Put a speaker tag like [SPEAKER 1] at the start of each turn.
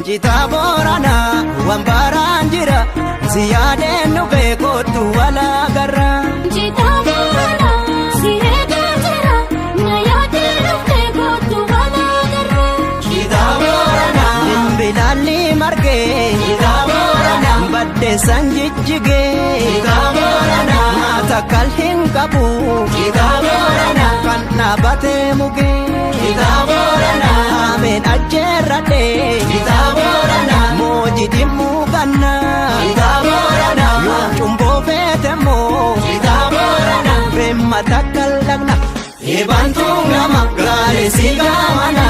[SPEAKER 1] Citaa Booranaa waan baraan jira si yaadeen nu beekootu walaagarra.
[SPEAKER 2] Citaa Booranaa si eegaa jira na yaadee dhuftee kootu walaagarra.
[SPEAKER 1] Citaa Booranaa bilaalli margee. Citaa Booranaa baddeessan jijjigee. Citaa Booranaa takkal hin qabu. Citaa Booranaa kan dhaabbatee mugee. Citaa Booranaa ameen ajjeerradhee. Citaa Booranaa moojii dimmuu gannaa. Citaa Booranaa yoo cumboo feetemmoo. Citaa Booranaa beemma takkal dhaqna. Eebantuu gama gaarii si gaamana.